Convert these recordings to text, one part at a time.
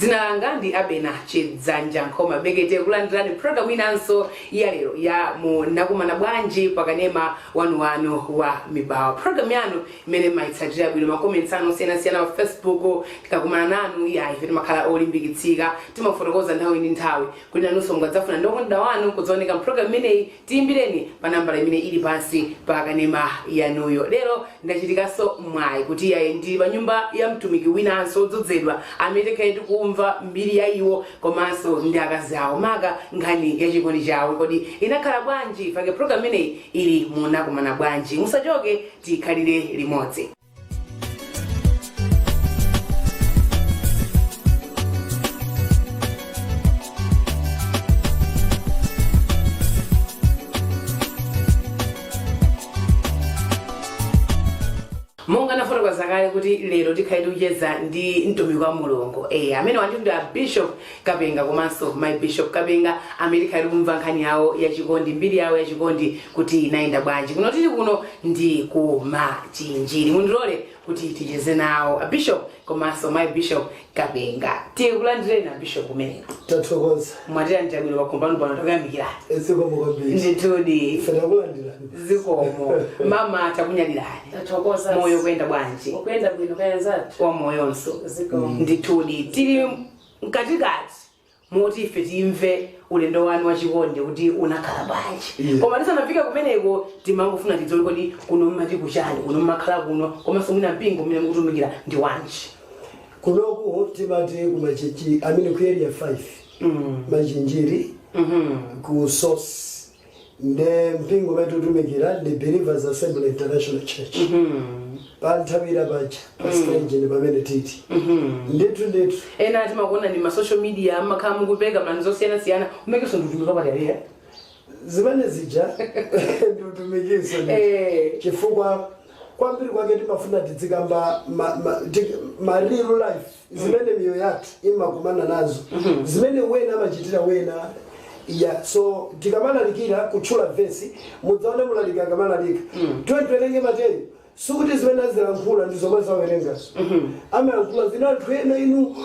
Dzina langa ndi Abena Chidzanja Nkhoma Bekete, kulandirani programu inanso ya lero ya Munakumana Bwanji pakanema wanuwanu wa Mibawa. Programu yanu imene mumayitsatira bwino, ma comments anu osiyanasiyana pa Facebook, tikakumana nanu ya ife timakhala olimbikitsika. Timafotokoza nthawi ndi nthawi kuti nanunso mukadzafuna ndi okondedwa wanu kudzaoneka mpulogalamu imeneyi, tiyimbireni pa nambala imene ili pansi pa kanema yanuyo. Lero ndachitikanso mwayi kuti yayi, ndili pa nyumba ya mtumiki winanso wodzozedwa amene tikhale tikumva mbiri ya iwo komanso ndi akazi awo, maka nkhani ya chikondi chawo kodi inakhala bwanji. Fake pulogalamu imeneyi ili Munakumana Bwanji. Musachoke, tikhalire limodzi. Monga nafotokoza kale kuti lero tikhale tikucheza ndi mtumiki wa Mulungu amene wandithu ndi a Bishop Kapenga komanso Mai Bishop Kapenga, amene tikhale tikumva nkhani yawo yachikondi, mbiri yawo yachikondi kuti inayenda bwanji. Kuno tili kuno ndi ku Machinjiri. Mundilole kuti ticheze nawo a Bishop komanso Mai Bishop Kapenga. Tikulandireni, a Bishop, kumeneko. Tathokoza. Mwatilandira bwino pakhomo pano pano, takuyamikirani. Zikomo kwambiri. Ndithudi. Ife takulandirani. Zikomo, mama, takunyadirani. Tathokoza. Moyo kuyenda bwanji? Ukuyenda bwino, kayanzathu. Wa moyonso. Zikomo. Ndithudi, tili mkatikati moti ife timve ulendo wanu wachikondi kuti unakhala bwanji. Koma tisanafike kumeneko, timangofuna tidziwe, kodi kuno mmati kuchani? Kuno mmakhala kuno, komanso mwina mpingo mmene mukutumikira ndi wanji? Kunoku timati kumachinjiri, amene ku Area 5, Machinjiri, ku Source. Nde mpingo umene tikutumikira ndi Believers Assembly International Church, pa Nthawira paja, pa Skygen pamene titi. Ndithu, ndithu. Ena timakuona ndi ma social media, mmakhala mukupeka malangizo osiyanasiyana, umekenso ndikutumika patalera. Zimene zija ndiutumikiso, chifukwa kwambiri kwake timafuna tizikamba ma real life, zimene miyoyo yathu imakumana nazo, zimene wena amachitira wena ya. So tikamalalikira, kutchula vesi, mudzaone mulaliki akamalalika, tiwerenge Mateyu, sikuti zimene azilankhula ndi zomwe zawerengazo. Amayankhula zina anthu ena inu,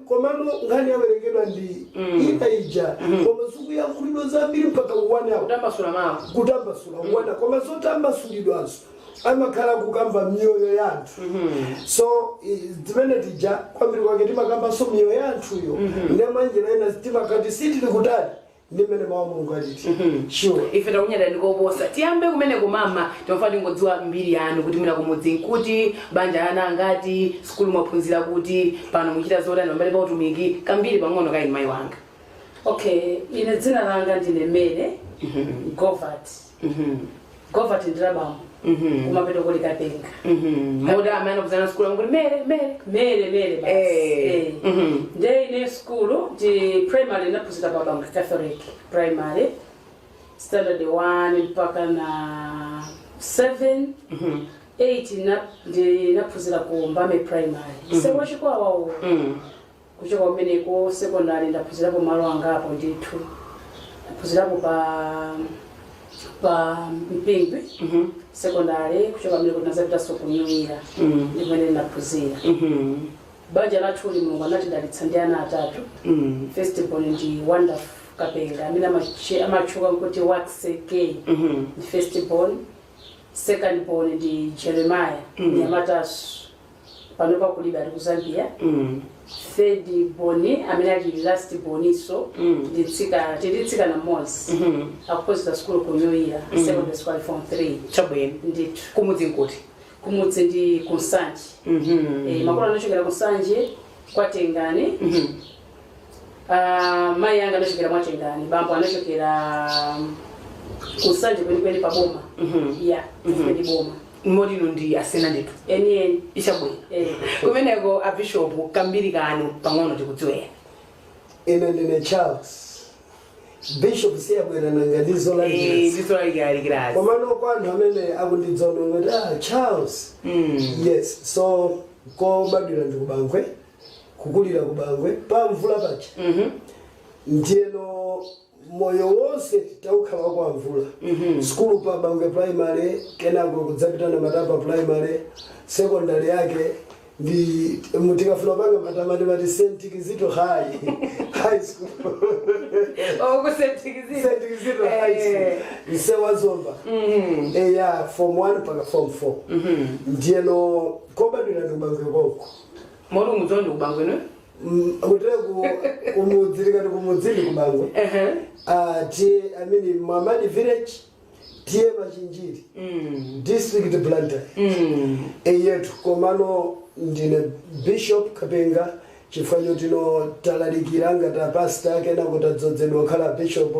komano nkhani yawerengedwa ndi ina ija, koma zikuyankhulidwa zambiri mpaka uwane apo. Kutambasula mawu. Kutambasula uwana, koma zotambasulidwazo amakhala kukamba miyoyo ya anthu. So zimene tija kwambiri kwake timakambanso miyoyo ya anthuyo, ndi mwanjira ina timakati sitili kutali ndi mmene mawu a Mulungu aliti, sure. Ife takunyadira ndikoposa. Tiyambe kumeneko, mama. Timafuna tingodziwa mbiri yanu, kuti mwina kumudzi nkuti, banja ana angati, sukulu mwaphunzira kuti, pano muchita zotani pambali pa utumiki, kambiri pang'ono kaini, mayi wanga. Okay, ine dzina langa ndine Mary Govert. Govert ndi labambo, kumapeto kuli Kapenga. Moti amene kuzana sukulu amkuti Mary, Mary? Mary, Mary basi. Eh. Nde ine sukulu ndi primary ndaphunzira pa Bangwe Catholic Primary, standard 1 mpaka na 7. 8 ndinaphunzira ku Mbame Primary, msewu Chikwawawo. Kuchoka kumeneko, secondary ndaphunzirapo malo angapo ndithu. Ndaphunzirapo pa Mpingwe Secondary. Kuchoka kumeneko tinazapitanso ku New Era, ndi kumene ndinaphunzira. Banja lathuli, Mulungu anatidalitsa ndi ana atatu. First born ndi Wonderful Kapenga, amene amatchuka nkuti Wax K, ndi first born. Second born ndi Jeremiah, mnyamataso pano pakulibe, ali ku Zambia. Third born, amene ali last born iso, ndi mtsikana. Tili mtsikana mmodzi, akuphunzira sukulu ku New Era Secondary School, form 3. Chabwino. Ndithu. Kumudzi nkuti? Kumudzi ndi kuNsanje. Makolo anachokera kuNsanje kwaTengani. Ah, mayi anga anachokera mwaTengani, bambo anachokera kuNsanje kwenikweni pa boma, ya, kufupi ndi boma. Moti inu ndi asena ndithu? Enieni. Ichabwino. Eh. Kumeneko, a Bishop, kambiri kanu pang'ono tikudziwera. Ine ndine Charles Bishop, siyabwera nanga ndizolandira. Ndizolalikiralikirazi. Komano kwa anthu amene akundidziona ngati, ah, Charles, yes. So kobadwira ndi kuBangwe, kukulira kuBangwe pa Mvula paja. Ndiyeno moyo wonse taukhala kwa Mvula, skulu pa Bangwe Primary, kenako kudzapita na Matapa Primary, secondary yake. Ndi tikafuna panga matamati mati St Kizito High School. Oh, ku St Kizito. St Kizito High School, msewa Zomba, eya, form 1 mpaka form 4. Ndiyeno kobadwira ndi kuBangwe koko. Moti umudzi ndi kuBangwe no? Kuteku kumudzi, tikati kumudzi ndi kuBangwe. Ah, tiye, I mean, Mwamadi Village, T/A Machinjiri, district Blantyre. Eyetu, komano ndine Bishop Kapenga chifukwa chotino talalikira ngati apasita, kenako tadzozedwa kukhala bishop,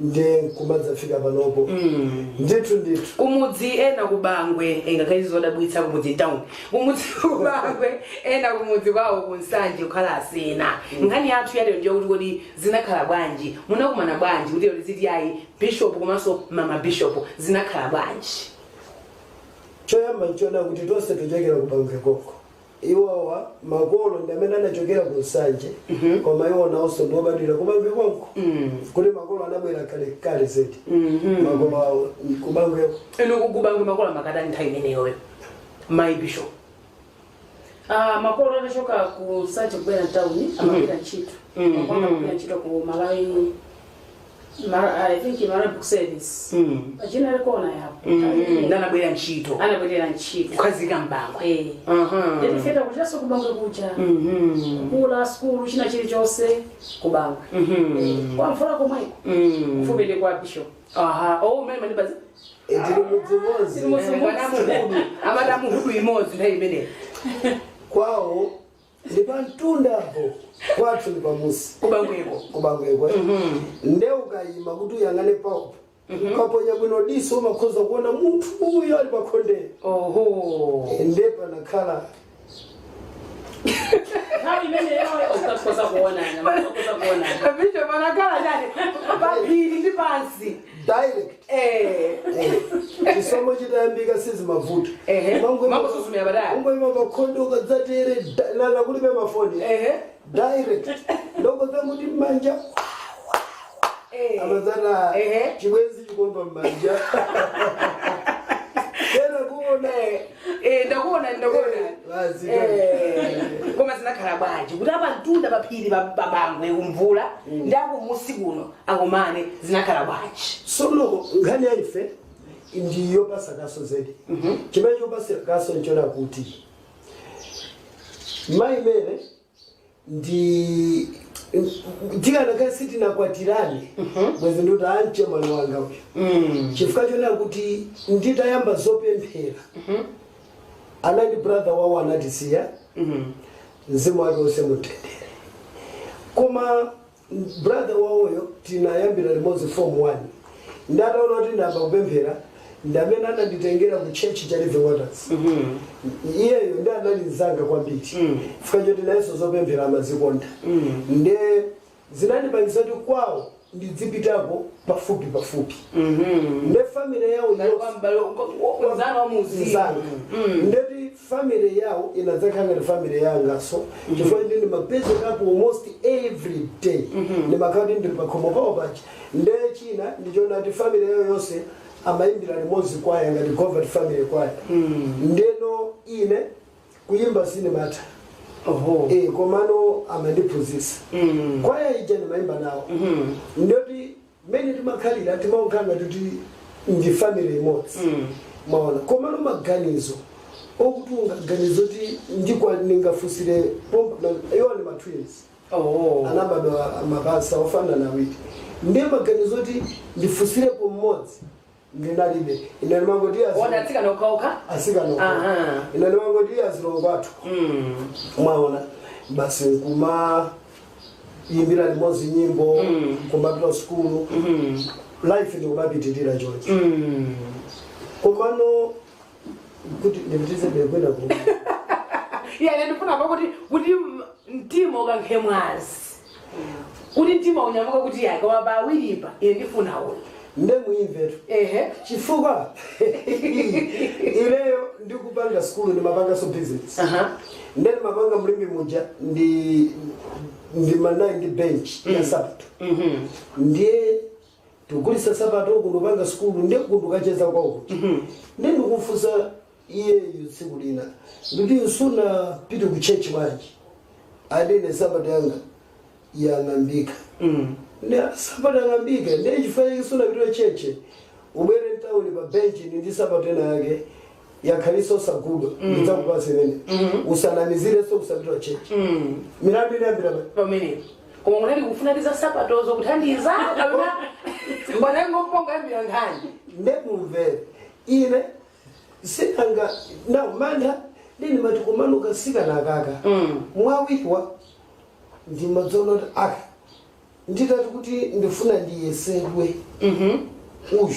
ndiye kumadzafika panopo ndithu ndithu. Kumudzi ena kuBangwe, ngakhale zodabwitsa kumudzi town, kumudzi kuBangwe, ena kumudzi kwawo kuNsanje kukhala asena. Nkhani yathu yalero ndiyo kuti kodi zinakhala bwanji, munakumana bwanji kuti lero ziti ayi bishop komanso mama bishop, zinakhala bwanji? Choyamba nchona kuti tonse tochokera kuBangwe koko. Iwowa makolo ndi amene anachokera ku Nsanje, koma iwo nawonso ndiobadwira kuBangwe konko, kuti makolo anabwera kale kale zedi, makolo awo kuBangweko. Inu kuBangwe makolo amakatani nthawi imeneyoyo, mayi bishop? Ah, makolo atachoka ku Nsanje kubwera mtawuni amagwira ntchito. Makolo amagwira ntchito ku Malawi, I think Malawi Book Service, pachinali kona yapo. Ndanabwera ntchito. Anabwerera ntchito. Kukhazika mBangwe. Eh. Ndifeta kuchaso kuBangwe kucha kula skulu, china chilichonse kuBangwe. Kwa Mvula komweko, kufupi ndi kwa bishop. Aha, oh, umene mandibazi. Tili mudzi umodzi. Tili mudzi umodzi. Amadamuhudu imodzi nthawi imeneyo. Kwawo ndi pamtundapo, kwathu ndi pamusi. KuBangweko. KuBangweko. Nde ukayima kuti uyang'ane papo, ukaponya bwino diso umakhoza kuona munthu uyo ali pakhondera. Oho. Nde panakhala Nthawi imeneyo ukakhoza kuonana, ukakhoza kuonana. Bishop, anakhala chani paphiri ndi pansi? Direct. Chisomo chitayambika sizimavuta. Mangosusumira badala. Ungoima pakhonde ukadzatere nanga kulibe mafoni. Direct ndokoza kuti mmanja amazana chibwenzi chikomba mmanja tena kuona. Ndakuona, ndakuona. Basi. Koma zinakhala bwanji kuti apa mtunda paphiri paBangwe kumvula ndi akumusi kuno akumane, zinakhala bwanji? Sono nkhani ya ife ndiyo pasakaso zedi. Chimene chopasakaso nchona kuti mayi mere ndi tikanakhala sitinakwatirane bwezi ndikuti anche mwana wanga uyu, chifukwa chonena kuti nditayamba zopemphera anali brother wawo anatisiya, mzimu wake use mutendere. Koma brother wawoyo tinayambira limodzi form 1. Ndataona kuti ndayamba kupemphera, ndamene ananditengera ku church cha Living Waters. Iyeyo ndi anali mzanga kwambiri chifukwa choti nayenso zopemphera amazikonda, nde zinandipangisa kuti kwawo ndidzipitako pafupi pafupi. Nde family yawo yonse Mzana wa muzimu. Mzanga. Ndeti family yawo inadzakhala ngati family yangaso, chifukwa ndi ndimapezekapo almost every day, ndimakhala kuti ndili pakhomo pawo paja. Nde china ndichona kuti family yawo yonse amayimbira limodzi kwaya ngati Govert Family Choir. Ndeno ine kuyimba sinimatha. Komano amandiphunzitsa kwaya ija, ndimayimba nawo. Ndoti mmene timakhalira timakhala ngati kuti ndi family imodzi, maona. Komano maganizo okuti ungaganizo kuti ndikwa ndingafusire pompa, iwo ndi ma twins. Anabadwa mapasa ofanana awiri, ndiye maganizo kuti ndifusirepo mmodzi ndinalibe. Ine ndimangoti Ona atsikana okhaokha. Asikana. Ine ndimangoti azilongo athu, mwaona. Basi nkuma yimbira limodzi nyimbo, kumapita sukulu, life ndikumapitirira choncho. Komano kuti ndipitize bekwena ku Iya, ine ndifuna pa kuti mtima ukankhe mwazi, kuti mtima unyamuka kuti yayi, koma pawiripa ine ndifuna uyu. Nde muimvetu. Chifukwa ineyo ndikupanga sukulu ndimapanganso business. Nde ndimapanga mlimbi muja ndi manayi ndi bench ya sapato. Ndiye tikugulisa sapato uku, ndipanga sukulu, ndiye kundukacheza kwawo kuti ndiye ndikufunsa. Iyeyu tsiku lina ndikuti, "Sunapite ku church bwanji?" "Adene sapato yanga yang'ambika." "Ne sapato yang'ambika, ndiye chifukwa chake sunapite ku church? Ubwere mtawuni pa benchi ndi sapato ena yake yakhaliso osagudwa, ndidzakupasa imene. Usanamizirenso kusapita ku church." Milandu inayambira pamenepo. Koma munali kufuna ndi za sapatozo kuthandiza, kapena mwanangoponga yambira nkhani? Ndemumvere, ine sinanga na mantha ndini mati kumanuka sikanakaka mwawiriwa ndimadzoona kuti aka nditati kuti ndifuna ndiyesedwe uyu,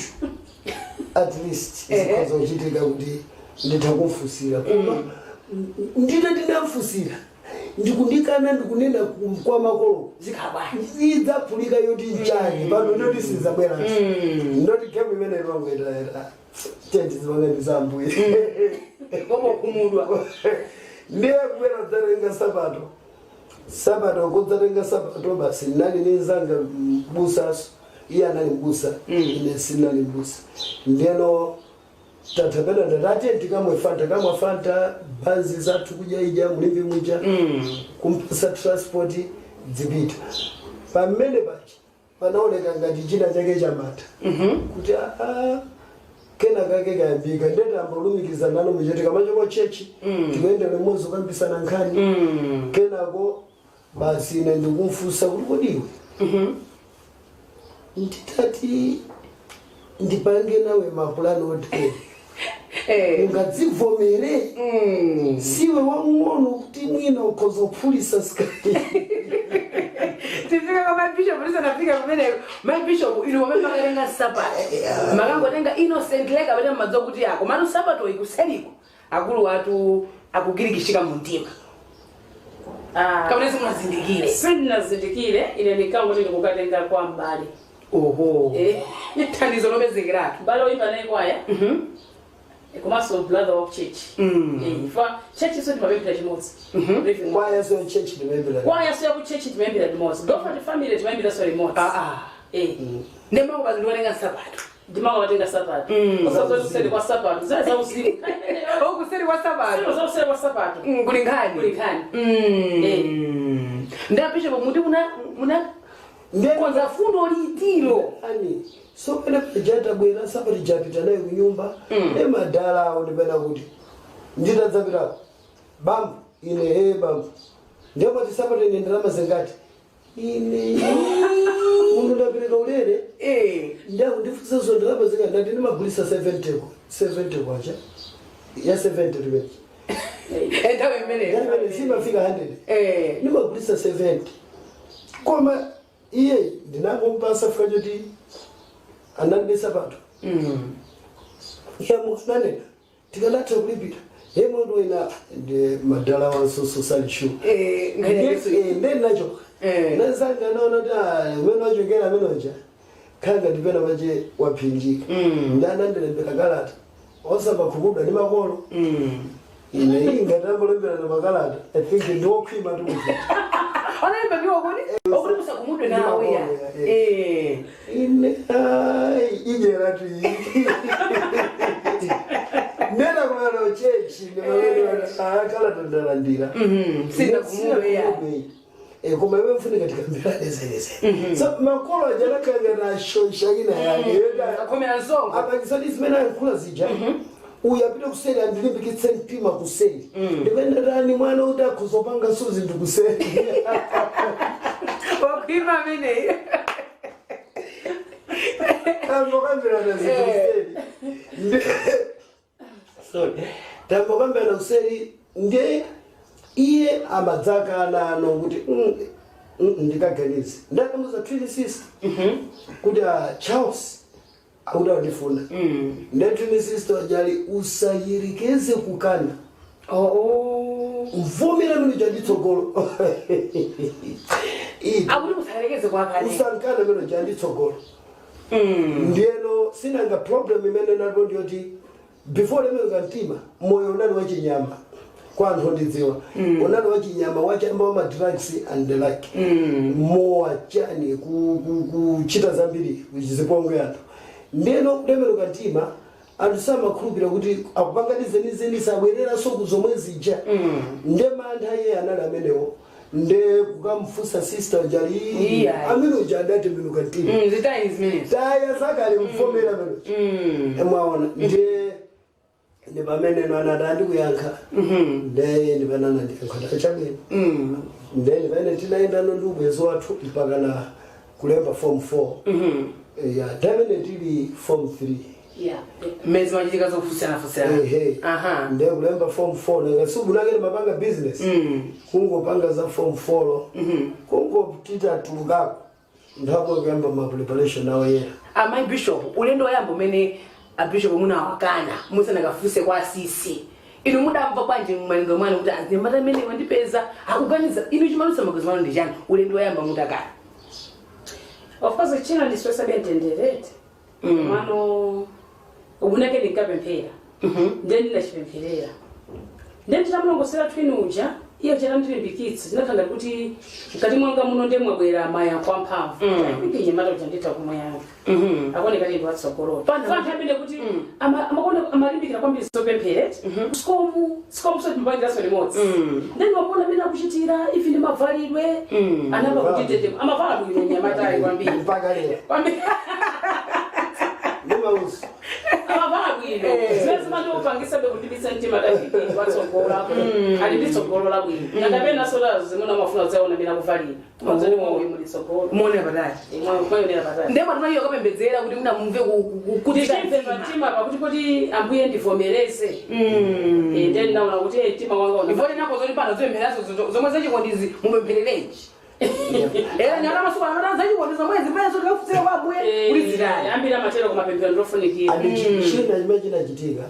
at least zikhoza kuchitika kuti nditha kumfusira. Koma nditati ndamfusira, ndikundikana, ndikunena kwa makolo, zikhala bwanji? Idzaphulika yoti nchani pano? Ndoti sizabweranso. Ndoti game imene imangoita tendi zimanga ndizambuye. Koma kumudwa. Ndiye kubwera kudzatenga sapato, sapato kudzatenga sapato basi. Nali nizanga mbusaso, iye anali mbusa, ine sinali mbusa. Ndiyeno tatapena ndati tikamwe Fanta, kamwa Fanta, banzi zathu kudya ija mulimbi muja, kumpasa transport dzipita. Pamene pachi panaoneka ngati china chake chamata kuti aa, kena kake kayambika. Ndetamba kulumikiza nalo muchete kamachoko church, tikuyenda limodzi kukambisana nkhani. Kenako basi ine ndikumfunsa kuti, "Kodiwe, nditati ndipange nawe mapulani otere, ungadzivomere? Siwe wang'ono kuti mwina ukhoza kuphulisa sky." Tifika kwa mabishop tisanafika kumeneko. Mabishop, inu pamene makatenga sapato, makangotenga innocent like, kapena mmadziwa kuti ako mano sapato ikuseliko akulu atu akugirikishika mu mtima, kapena simunazindikire? Sindinazindikire. Ine ndinkangoti ndikukatenga kwa mbale. Oho. Thandizo lopezekeratu. Mbale oyimba naye kwaya, komanso brother wa church. Fa church so timapemphera chimodzi. Living. Kwaya so church ndimayembera. Kwaya so yaku church timayembera limodzi. Gofati family timayembera so limodzi. Ndemakubazi ndikukatenga sapato. Ndimakatenga sapato. Osazoti kuseri kwa sapato zali za usiku. Okuseri kwa sapato. Za kuseri kwa sapato. Kuli nkhani. Kuli nkhani. Ndabishop, muti muna konza fundo litiro? Ani so pene paja tabwera, sapato japita nayo kunyumba, e madala awo ndipena kuti nditadzapitako, "Bambo." Ine, "He bambo." "Ndiyamati sapato ine ndalama zingati?" Ine munthu ndapereka ulere. Ndakundifunsanso ndalama zingati? Ndati ndimagulisa 70 ko 70 kwacha ya 70 limene. Nthawi imeneyo. Imene simafika 100. Ndimagulisa 70, koma iye ndinangompasa fika choti analibe sapato. Yamukananena tikanatha kulipira yemoto ina ndi madala wansoso salishu. Nkhani yakeso. Ndenachoka. Nazanga naona kuti umene wachokera amenoja khanga ndipena pache waphinjika. Ndanandilembera kalata osamakhumudwa ndi makolo. Ine ingatambulembera na makalata, I think ndiwokhwima ndi munthu. Analemba ndiwo kodi okuti musakumudwe nawe ya? Ndi makolo. Ine ai, ijeratu iyi nena kulala church kalata ndalandira. Sinakumudwe ya. Koma iwe mfunika tikambirane zeneze. So makolo ajanakanga nashonsha ina yake. Akhomera msonkho. Apangisa zimene ayankhula zija, uyu apite kuseri andilimbikitse mtima kuseri. Ndipenda tani mwana kuti akhuzopanga so zinthu kuseri. Wakhwima ameneyi. Tambokambirana zinthu kuseri. Sorry, tambokambirana kuseri. Ndiye iye amadzakana ano kuti, ndikaganize." Ndakamuza twin sister kuti, "Ah, Charles akuti andifuna." Ndiye twin sister ajali, "Usayirikeze kukana." Oh. Mvumira mino chanditsogolo. Akuti musayerekeze kwakale. Usankana mino chanditsogolo. Ndiyeno sinanga problem imene nalipo ndiyoti before lemenuka mtima, moyo unali wachinyama kwa anthu ondidziwa, unali wachinyama, wachamba, wa madrugs and the like, mowa chani, kuchita zambiri zipongwe anthu. Ndiyeno kulemenuka mtima. Anthu samakhulupirira kuti akupanga zenizeni, sabwereranso ku zomwe zija. Nde mantha iye anali amenewo, nde kukamfunsa sister ujali. Iya. Amene uja adatembenuka mtima. Zitayi zimenezo. Taya zakale, mvomera panochi. Mwaona, ndiye ndi pamene anati andikuyankha, ndeye ndi pamene anandiyankha chabwino. Nde ndi pamene tinayendano ndi ubwezi wathu mpaka na kulemba Form 4, ya, pamene tili Form 3. Mmezi machitika zofunsana-funsana. Ehe. Nde kulemba Form 4, nanga sibunake mapanga business, kungopanga za Form 4, kungotita tulukako nthawi kuyamba ma preparation awo yera. Amayi bishop, ulendo woyamba umene abishop munawakana musanakafunse kwa asisi, inu mudamva bwanji mmalingo mwanu kuti anyamata amene wandipeza akuganiza inu, chimalusa magazi mwanu ndi chani ulendo woyamba mutakana? Of course, china ndiswesabe mtenderete mano ubunake ndinkapemphera, ndiye ndinachipempherera, ndiye nditamulongosera twin uja, iyo chatandilimbikitsa, chinakhala kuti mkati mwanga muno ndiye mwabwera mayankho amphamvu. I think nyamata uja nditha kumuyankha, akuoneka ndi watsogolo. Fanthu amene kuti amakonda amalimbikira kwambiri zopemphere, sikomu sikomu, so timapangiraso limodzi. Then wakuona amene akuchitira ivi ndi mavalidwe, anapa kuti tete amavala bwino nyamatayi kwambiri. Mpaka lero. Kwambiri. Ndimauzi. Amavala bwino, zimene zimandiupangisabe kundibisa mtima tachipindi watsogola, ali ndi tsogolo labwino. Nangapena sola zimene amafuna kudzaona amene akuvalira, kumadzoni mwauyu muli tsogolo. Muonera patali. Mwayonera patali. Ndiye mwatuma iyo kapembedzera kuti muna mumve kuti Ndichimve pamtima pakuti kuti Ambuye ndivomereze. Then ndaona kuti mtima wanga una Ivone nako zoti pano zipempherazo zomwe zachikondizi mupemphererenji era nyana masuku anamata zachikondi zomwe zimene zotikafunsira kwa Ambuye kuti zitali. Ambiri amatero, kumapemphero ndofunikira. Andi china chimene chinachitika,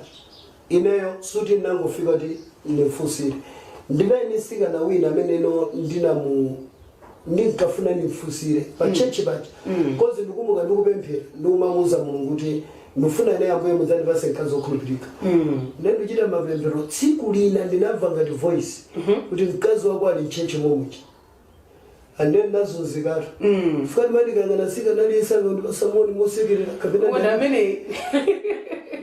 ineyo suti ndinangofika kuti ndimfunsire. Ndinali ndi mtsikana wina amene ino ndinamu ndinkafuna ndimfunsire pa church paja, 'cause ndikumuka ndikupemphera, ndikumamuuza Mulungu kuti ndifuna ine Ambuye mudzandipase mkazi wokhulupirika. Nde ndikuchita mapemphero, tsiku lina ndinamva ngati voice kuti mkazi wako ali mchurch momuja. And then ndazunzikatu, fika ndimadikangana sikana aliyese akandipasa moni mosekerera kapena Wanda amene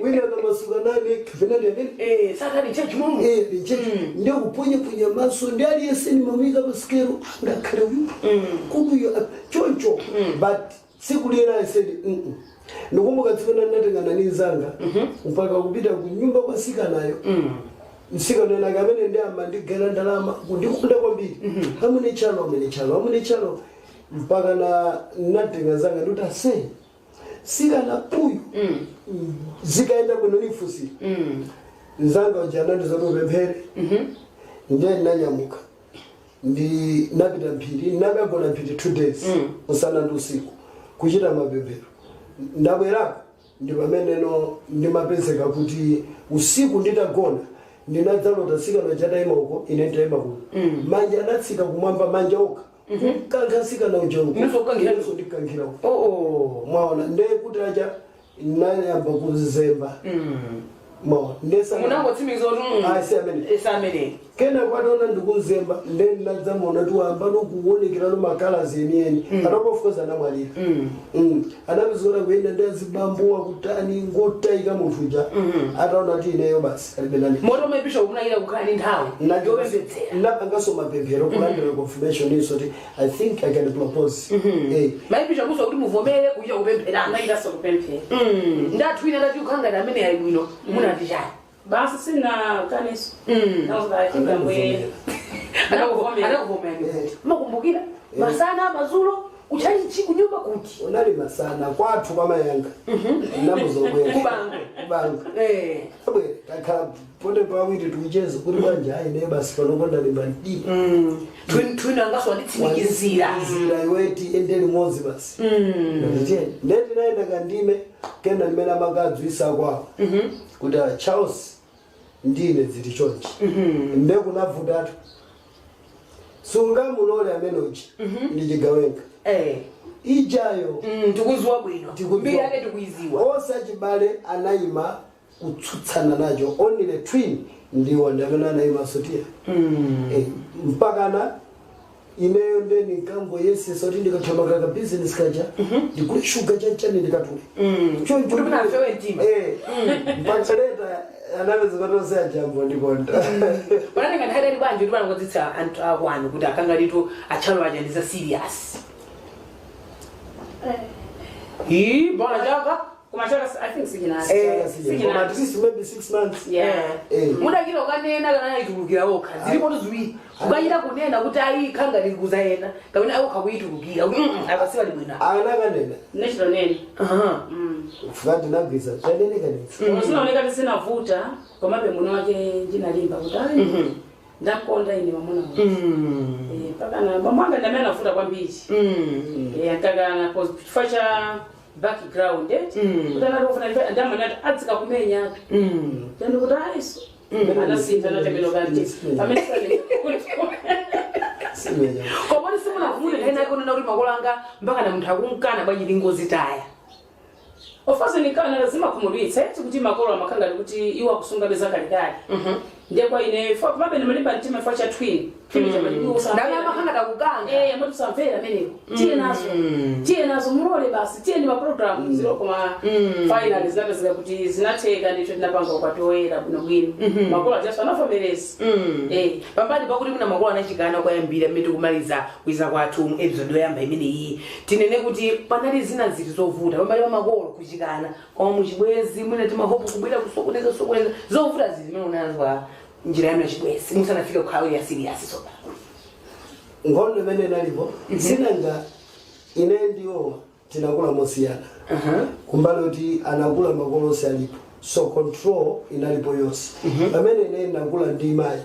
wina akamasuka nane kapena ndi amene sakali church momo. Eh, ndi church, ndiye kuponyaponya maso ndi aliyese ndimamuyika pasikero, angakhale uyu kuduyo choncho. But tsiku lina I said, Ndikumbuka tsiku lina ndinatengana ndi nzanga mpaka kupita ku nyumba kwa msikanayo. Msikana nake amene ndi amandigera ndalama, kundikonda kwambiri, amene chalo, amene chalo, amene chalo, mpaka na natenga nzanga ndikuti ase sikana uyu zikaenda bwino nifunsira. Nzanga uja anandizoti upemphere. Ndiye ndinanyamuka, ndi napita mphiri, nakagona mphiri 2 days, usana ndi usiku, kuchita mapemphero. Ndabwerako ndi pameneno ndimapezeka kuti usiku nditagona ndinadzalota sikana chatayima uko, ine nditayima kuno, manja anatsika kumwamba, manja okha kukankha sikana uja uko. Inunso kukankhira? Inunso ndikankhira uko. Oh. Mwaona, ndiye kuti acha nayamba kuzemba. Mwaona, ndesa Munangotsimikiza kuti Ah, si amene. Si amene. Kena kwatona ndikunzemba, nde ndinadzamuona kuti wamba nokuonekerano makalazi enieni atapo. Of course anamwalira. Anapezeka kuyenda ndi azibambo akutani, ngotayika munthu uja. Ataona kuti ineyo basi alibe nani. Moto mai bishop munayira kukhala ndi nthawi yopembedzera. Napanganso mapemphero kulandira confirmation iso kuti I think I can propose. Mai bishop kuso kuti muvomere kuchita kupempherana. Anayiraso kupemphera. Ndathu ina ndati ukhanga amene ali bwino, munati chani? Basi, sina kaniso. I think Ambuye Anakuvomera. Anakuvomera. Makumbukira masana, madzulo, kuchalichi, kunyumba, kuti? Unali masana kwathu kwamayanga namuzobwera. Kubangwe. Kubangwe. Abwere, takhala ponde pawiri tikucheza kuti banja ayi, ne basi panopo ndalimba mdima. Twin angaso wanditsimikizira. Zira iweti ende limodzi basi. Nditiyeni, ndeti naenda kandime kena ndimene amakadzwisa kwawo kuti ah, Charles ndine ziti chonchi. Nde kunavutatu, sungamulole amenochi ndi chigawenga ijayo. Tikuziwa bwino. Tikuziwa. Mbiri yake tikuiziwa. Onse achibale anayima kutsutsana nacho, only the twin ndiwo ndi amene anayima sotia. Mpakana Ineyo ndeni nkangoyesesa kuti ndikathamanga ka business kaja, ndigule shuga, chanchani, ndikatule. Kuti munafewe mtima. Mpaka later anapeza kwatonse ajambo ndikonda. Panali ngati hadali bwanji kuti panangodzitsa anthu akwanu kuti akangalitu atchalo aja ndi za serious? Ii, bona chaka. Koma chaka, I think, sichinasi. Koma at least maybe 6 months. Yeah. Mudachita kukanena kana anayitulukira okha? Zilipo ziwiri: kukachita kunena kuti ayi, khanga likuza ena, kapena ayi, kuyitulukira kuti akasiwa libwino." Anakanena. Nechito nene. Fuka ndinagwiza taneneka. Koma zinaoneka tisinavuta, komabe muno wake ndinalimba kuti ayi, ndakonda ine mwamuna wake. Pakana bambo anga ndamene anavuta kwambiri. Ankakana chifukwa cha background, kuti anati ofuna ndamene ati adzika kumenya tendo kuti ayiso anasintha anatembenuka mtima pamene Simenya. Koma simunavute nthawi nake kunena kuti makolo anga mpaka na munthu akunkana bwanji, ndingozitaya? Ofaso nikana zimakhumudwitsa eti kuti makolo amakhanga kuti iwo akusungabe zakalekale. Ndiye kwa ine komabe ndimalimba mtima chifukwa cha twin twin. Ndamene amakhanga takukanga. Eh, amati usamvera ameneko, tiye nazo, tiye nazo, mulole basi, tiye ndi maprogram zero. Koma finally zinapezeka kuti zinatheka ndithu, tinapanga ukwati woyera bwinobwino, makolo ajaso anavomereza. Pambali pakuti muna makolo anachikana kwayambira mmene tikumaliza kuiza kwathu mu episode yoyamba imeneyi, tinene kuti panali zina ziti zovuta pambali pa makolo kuchikana? Koma muchibwezi mwina timahope kubwera kusokoneza sokoneza, zovuta zizi zimene unazwa njira yanu yachibwezi musanafike kukhala ya serious sopa? Nkhondo imene inalipo sinanga ine ndiwowa tinakula mosiyana, kumbali kuti anakula makolo onse alipo, so control inalipo yonse, pamene ine ndakula ndi mayi.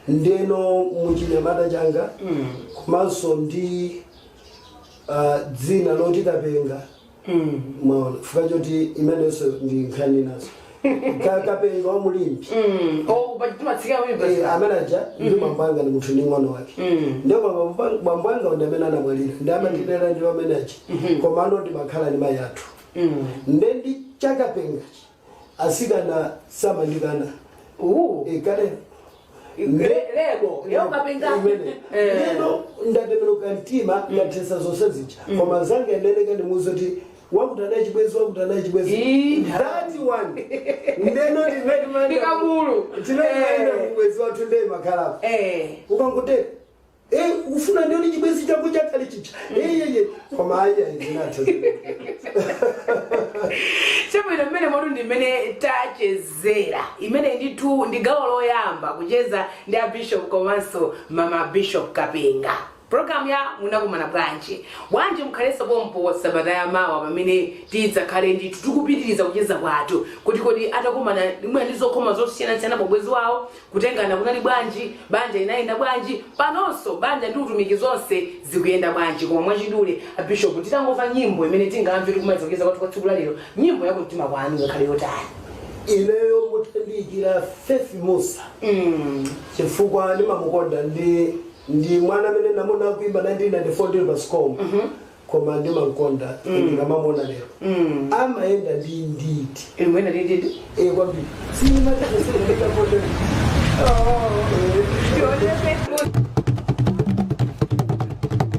Ndeno muchinyamata changa komanso ndi dzina loti Kapenga, mwaona, chifukwa choti imenenso ndi nkhani nazo. Kapenga wa mulimbi. Timatsika. Amene aja ndi bambo anga ndi munthu ndi ng'ono wake. Ndiyo bambo anga ndi amene anamwalira, ndi amandilera ndi amene aja, koma ano ndimakhala ndi mayi athu. Nde ndi chakapengachi asikana samandikana. Kale. Lebo yokapenga. Imene lero ndatembenuka mtima, ndathesa zonse zija, koma nzanga ndeneka ndimuuze kuti wakuti anayi chibwezi, wakuti anayi chibwezi. That one ndeno Ndikamulu. timaenda mubwezi wathu, ndeye makhalapo ukangotera ufuna ndioni chibwezi chako chakhale chicha eyeye, koma ayi, zinatha. Chabwino, mmene motu ndi mmene tachezera imene ndithu ndi gawo loyamba kucheza ndi a Bishop komanso Mama Bishop Kapenga, programu ya Munakumana Bwanji. Bwanji mukhalenso pompo sabata ya mawa pamene tidzakhale ndithu tikupitiriza kucheza kwathu kuti kodi atakumana mwina ndi zokhoma zosiyanasiyana pobwezi wawo, kutengana kunali bwanji, banja inayenda bwanji, panonso banja ndi utumiki zonse zikuyenda bwanji. Koma mwachidule, a Bishop, titangomva nyimbo imene tingamve tikumaliza kucheza kwathu kwa tsiku la lero, nyimbo yakumtima kwanu ngakhale yotani? Ineyo mutandiyikira Faith Musa, chifukwa ndimamukonda, ndi mwana amene namuna akuimba 1994 ndili pa SCOM, koma ndimamkonda ndikamamuona lero. Amayenda ndi nditi. Imwena ndititi. Kwambiri sinimataaaakonda. Tionepe.